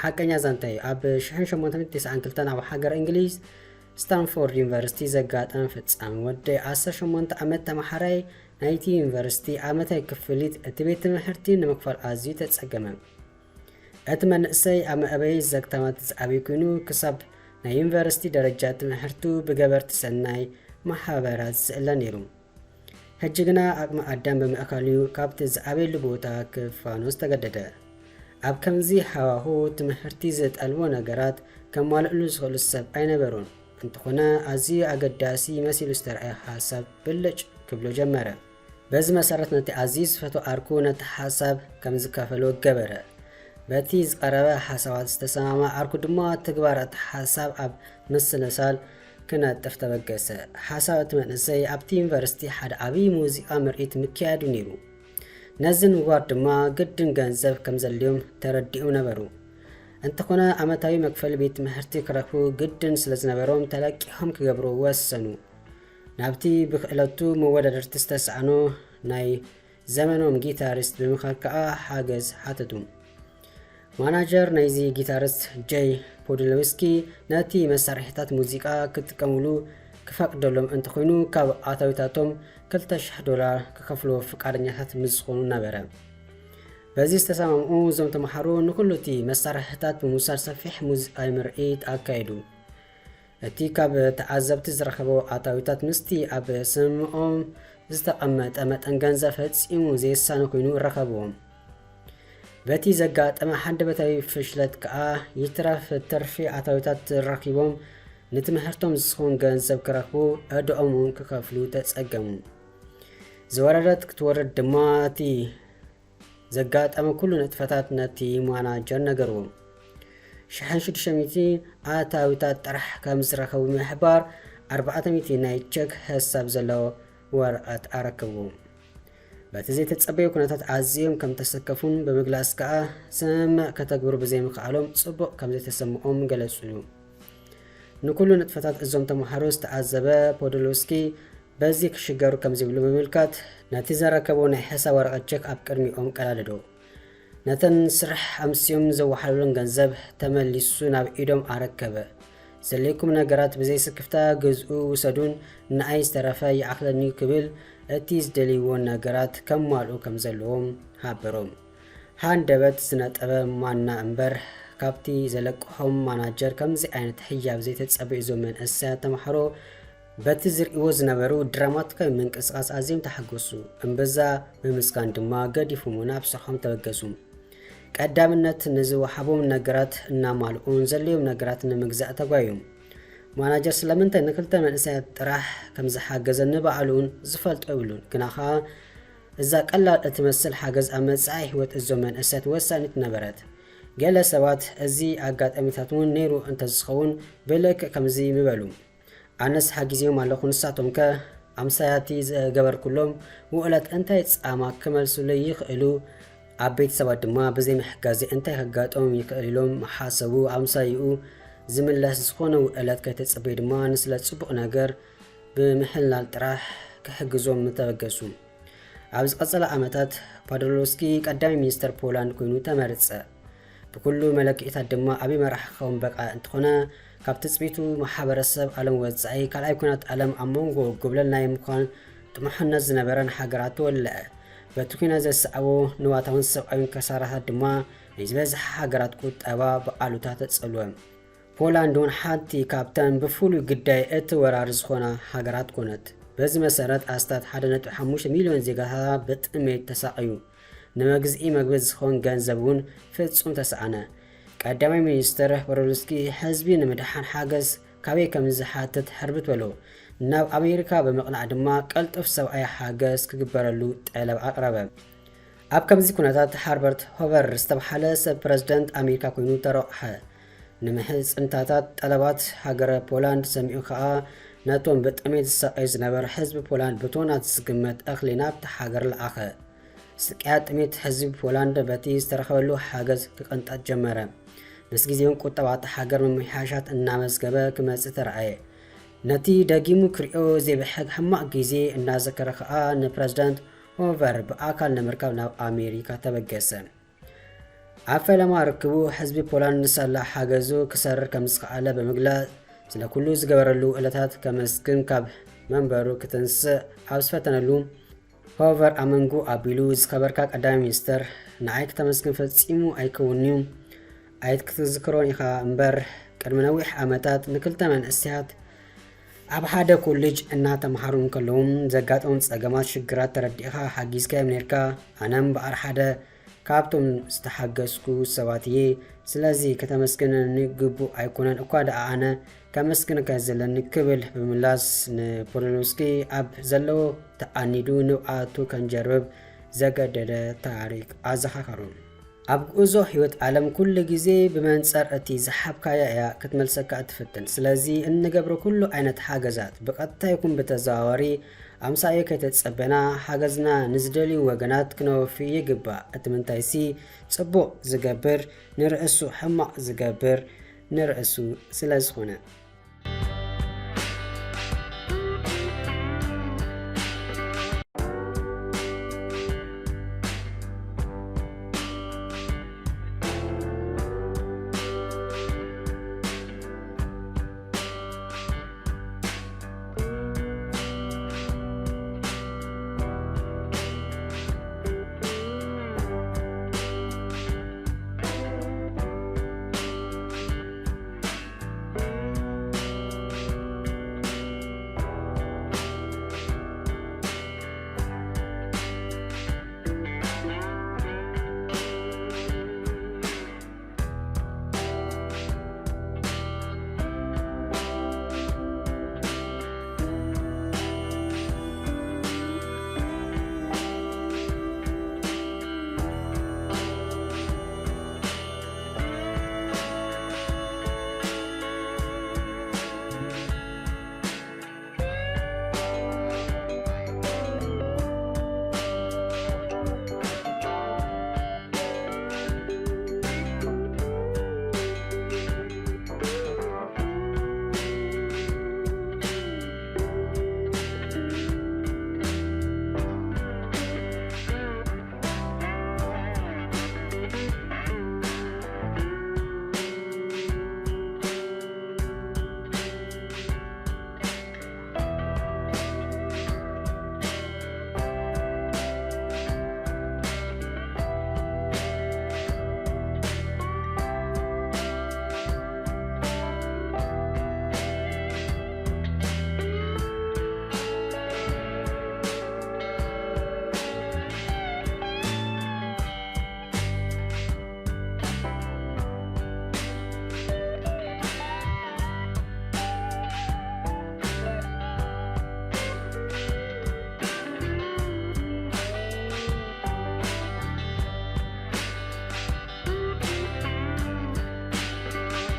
ሓቀኛ ዛንታ እዩ። ኣብ ሽሕን ሸሞንተ ሚእትን ተስዓን ክልተን ኣብ ሃገረ እንግሊዝ ስታንፎርድ ዩኒቨርሲቲ ዘጋጠመ ፍጻመ። ወዲ ዓሰርተ ሸሞንተ ዓመት ተመሃራይ ናይቲ ዩኒቨርሲቲ ዓመታዊ ክፍሊት እቲ ቤት ትምህርቲ ንምኽፋል ኣዝዩ ተጸገመ። እቲ መንእሰይ ኣብ መእበይ ዘግታማት ዝዓበየ ኮይኑ፣ ክሳብ ናይ ዩኒቨርሲቲ ደረጃ ትምህርቱ ብገበርቲ ሰናይ ማሕበራት ዝእለ ነይሩ። ሕጂ ግና ዓቕሚ ኣዳም ብምእካሉ ካብቲ ዝዓበየሉ ቦታ ክፋኖ ዝተገደደ። ኣብ ከምዚ ሃዋሁ ትምህርቲ ዝጠልቦ ነገራት ከማልእሉ ዝኽእሉ ሰብ ኣይነበሩን። እንተኾነ ኣዝዩ ኣገዳሲ መሲሉ ዝተረኣየ ሓሳብ ብልጭ ክብሎ ጀመረ። በዚ መሰረት ነቲ ኣዝዩ ዝፈትዎ ዓርኩ ነቲ ሓሳብ ከም ዝካፈሎ ገበረ። በቲ ዝቐረበ ሓሳባት ዝተሰማማ ዓርኩ ድማ ትግባር እቲ ሓሳብ ኣብ ምስልሳል ክነጥፍ ተበገሰ። ሓሳብ እቲ መንእሰይ ኣብቲ ዩኒቨርሲቲ ሓደ ዓብዪ ሙዚቃ ምርኢት ምክያዱ ነይሩ። ነዚ ንምግባር ድማ ግድን ገንዘብ ከም ዘድልዮም ተረዲኦም ነበሩ። እንተኾነ ዓመታዊ መክፈሊ ቤት ትምህርቲ ክረኽቡ ግድን ስለ ዝነበሮም ተለቂሖም ክገብሩ ወሰኑ። ናብቲ ብክእለቱ መወዳደርቲ ዝተሰኣኖ ናይ ዘመኖም ጊታሪስት ብምኻድ ከኣ ሓገዝ ሓተቱ። ማናጀር ናይዚ ጊታሪስት ጀይ ፖድሎስኪ ነቲ መሳርሒታት ሙዚቃ ክጥቀምሉ ክፈቅደሎም እንተኾይኑ ካብ ኣታዊታቶም ክልተ ሽሕ ዶላር ክኸፍልዎ ፍቃደኛታት ምስ ዝኾኑ ነበረ። በዚ ዝተሰማምዑ እዞም ተምሃሮ ንኹሉ እቲ መሳርሒታት ብምውሳድ ሰፊሕ ሙዚቃዊ ምርኢት ኣካየዱ። እቲ ካብ ተዓዘብቲ ዝረኸቦ ኣታዊታት ምስቲ ኣብ ስምምዖም ዝተቐመጠ መጠን ገንዘብ ፈጺሙ ዘይሳነ ኮይኑ ረኸብዎም። በቲ ዘጋጠመ ሓንደበታዊ ፍሽለት ከኣ ይትረፍ ትርፊ ኣታዊታት ረኺቦም ንትምህርቶም ዝኸውን ገንዘብ ክረኽቡ ዕዳኦም እውን ክኸፍሉ ተጸገሙ። ዝወረደት ክትወርድ ድማ እቲ ዘጋጠመ ኩሉ ንጥፈታት ነቲ ማናጀር ነገርዎ። ሽሕን ሽዱሽተ ሚእቲ ኣታዊታት ጥራሕ ከም ዝረኸቡ ብምሕባር ኣርባዕተ ሚእቲ ናይ ቸክ ሕሳብ ዘለዎ ወረቐት ኣረከብዎ። በቲ ዘይተጸበዩ ኩነታት ኣዝዮም ከም ተሰከፉን ብምግላጽ ከኣ ስምምዕ ከተግብሩ ብዘይምኽኣሎም ጽቡቕ ከም ዘይተሰምዖም ገለጹ። ንኩሉ ንጥፈታት እዞም ተምሃሮ ዝተዓዘበ ፖዶሎስኪ በዚ ክሽገሩ ከም ዘይብሉ ብምምልካት ነቲ ዘረከቦ ናይ ሕሳብ ወረቐት ቸክ ኣብ ቅድሚኦም ቀዳደዶ። ነተን ስራሕ ኣምስዮም ዘወሓሉለን ገንዘብ ተመሊሱ ናብ ኢዶም ኣረከበ። ዘድልየኩም ነገራት ብዘይ ስክፍታ ግዝኡ ውሰዱን ንኣይ ዝተረፈ ይኣኽለኒ ክብል እቲ ዝደልይዎ ነገራት ከማልኡ ከም ዘለዎም ሃበሮም። ሃንደበት ዝነጠበ ማና እምበር ካብቲ ዘለቅሖም ማናጀር ከምዚ ዓይነት ህያብ ዘይተጸበዩ እዞም መንእሰያት ተምሃሮ በቲ ዝርእይዎ ዝነበሩ ድራማቲካዊ ምንቅስቓስ ኣዝዮም ተሓጎሱ። እምብዛ ብምስጋን ድማ ገዲፎም ናብ ስርሖም ተበገሱ። ቀዳምነት ንዝወሃቦም ነገራት እናማልኡን ዘድልዮም ነገራት ንምግዛእ ተጓዮም። ማናጀር ስለምንታይ ንክልተ መንእሰያት ጥራሕ ከም ዝሓገዘ ንባዕሉ እውን ዝፈልጦ የብሉን። ግና ኸኣ እዛ ቀላል እትመስል ሓገዝ ኣብ መጻኢ ህይወት እዞም መንእሰያት ወሳኒት ነበረት። ገለ ሰባት እዚ ኣጋጣሚታት እውን ነይሩ እንተዝኸውን ብልክዕ ከምዚ ምበሉ። ኣነስ ሓጊዘዮም ኣለኹ፣ ንሳቶምከ ኣምሳያቲ ዝገበርኩሎም ውዕለት እንታይ ጻማ ክመልሱለይ ይኽእሉ? ዓበይቲ ሰባት ድማ ብዘይ ምሕጋዘይ እንታይ ከጋጥሞም ይኽእል ኢሎም ምሓሰቡ፣ ኣምሳይኡ ዝምለስ ዝኾነ ውዕለት ከይተጸበዩ ድማ ንስለ ጽቡቕ ነገር ብምሕላል ጥራሕ ክሕግዞም ምተበገሱ። ኣብ ዝቐጸለ ዓመታት ፓዶሎስኪ ቀዳማይ ሚኒስተር ፖላንድ ኮይኑ ተመርጸ። ብኩሉ መለክዒታት ድማ ዓቢ መራሒ ክኸውን በቕዐ። እንተኾነ ካብ ትጽቢቱ ማሕበረሰብ ዓለም ወጻኢ ካልኣይ ኩናት ዓለም ኣብ መንጎ ጎብለል ናይ ምዃን ጥሙሕነት ዝነበረን ሃገራት ተወለዐ። በቲ ኩናት ዘስዓቦ ንዋታውን ሰብኣዊን ከሳራታት ድማ ናይ ዝበዝሓ ሃገራት ቁጠባ ብኣሉታ ተጸልወ። ፖላንድ እውን ሓንቲ ካብተን ብፍሉይ ግዳይ እቲ ወራር ዝኾና ሃገራት ኮነት። በዚ መሰረት ኣስታት ሓደ ነጥቢ ሓሙሽተ ሚልዮን ዜጋታታ ብጥሜት ተሳቐዩ። ንመግዝኢ መግቢ ዝኸውን ገንዘብ እውን ፍጹም ተሰኣነ። ቀዳማይ ሚኒስትር ሞራውስኪ ህዝቢ ንምድሓን ሓገዝ ካበይ ከም ዝሓትት ሕርብት በሎ። ናብ ኣሜሪካ ብምቕናዕ ድማ ቀልጡፍ ሰብኣዊ ሓገዝ ክግበረሉ ጠለብ ኣቕረበ። ኣብ ከምዚ ኩነታት ሃርበርት ሆቨር ዝተብሃለ ሰብ ፕረዚደንት ኣሜሪካ ኮይኑ ተረቑሐ። ንምሕጽንታታት ጠለባት ሃገረ ፖላንድ ሰሚዑ ከኣ ነቶም ብጥሜት ዝሳቐዩ ዝነበረ ህዝቢ ፖላንድ ብቶናት ዝግመት እኽሊ ናብቲ ሃገር ለኣኸ። ስቅያት ጥሜት ህዝቢ ፖላንድ በቲ ዝተረኸበሉ ሓገዝ ክቕንጠጥ ጀመረ። ምስ ግዜውን ቁጠባ እታ ሃገር ምምሕያሻት እናመዝገበ ክመጽእ ተራእየ። ነቲ ደጊሙ ክሪኦ ዘይብሕግ ሕማቕ ግዜ እናዘከረ ከኣ ንፕረዚደንት ሆቨር ብኣካል ንምርካብ ናብ ኣሜሪካ ተበገሰ። ኣብ ፈለማ ርክቡ፣ ህዝቢ ፖላንድ ንሳላ ሓገዙ ክሰርር ከም ዝኸኣለ ብምግላጽ፣ ስለ ኩሉ ዝገበረሉ ውዕለታት ከመስግን ካብ መንበሩ ክትንስእ ኣብ ዝፈተነሉ፣ ሆቨር ኣመንጉ ኣቢሉ፣ "ዝኸበርካ ቀዳማይ ሚኒስተር፣ ንዓይ ክተመስግን ፈጺሙ ኣይከውን'ዩ። ኣይት ክትዝክሮን ኢኻ እምበር፣ ቅድሚ ነዊሕ ዓመታት ንክልተ መንእሰያት ኣብ ሓደ ኮሌጅ እናተምሃሩ እንከለዉ ዘጋጠሞም ጸገማት፣ ሽግራት ተረዲእኻ ሓጊዝካዮም ነይርካ። ኣነ እምበኣር ሓደ ካብቶም ዝተሓገዝኩ ሰባት እየ። ስለዚ ከተመስግነኒ ግቡእ ኣይኮነን እኳ ደኣ ኣነ ከመስግነካ ዘለኒ" ክብል ብምምላስ፣ ንፖሊኖስኪ ኣብ ዘለዎ ተኣኒዱ ንብዓቱ ከንጀርብብ ዘገደደ ታሪኽ ኣዘኻኸሩ። ኣብ ጉዕዞ ህይወት ዓለም ኩሉ ግዜ ብመንጸር እቲ ዝሓብካያ እያ ክትመልሰካ እትፍትን። ስለዚ እንገብሮ ኩሉ ዓይነት ሓገዛት ብቐጥታ ይኹን ብተዘዋዋሪ ኣምሳዮ ከይተጸበና ሓገዝና ንዝደልዩ ወገናት ክነወፊ ይግባእ። እቲ ምንታይሲ ጽቡቕ ዝገብር ንርእሱ፣ ሕማቕ ዝገብር ንርእሱ ስለ ዝኾነ።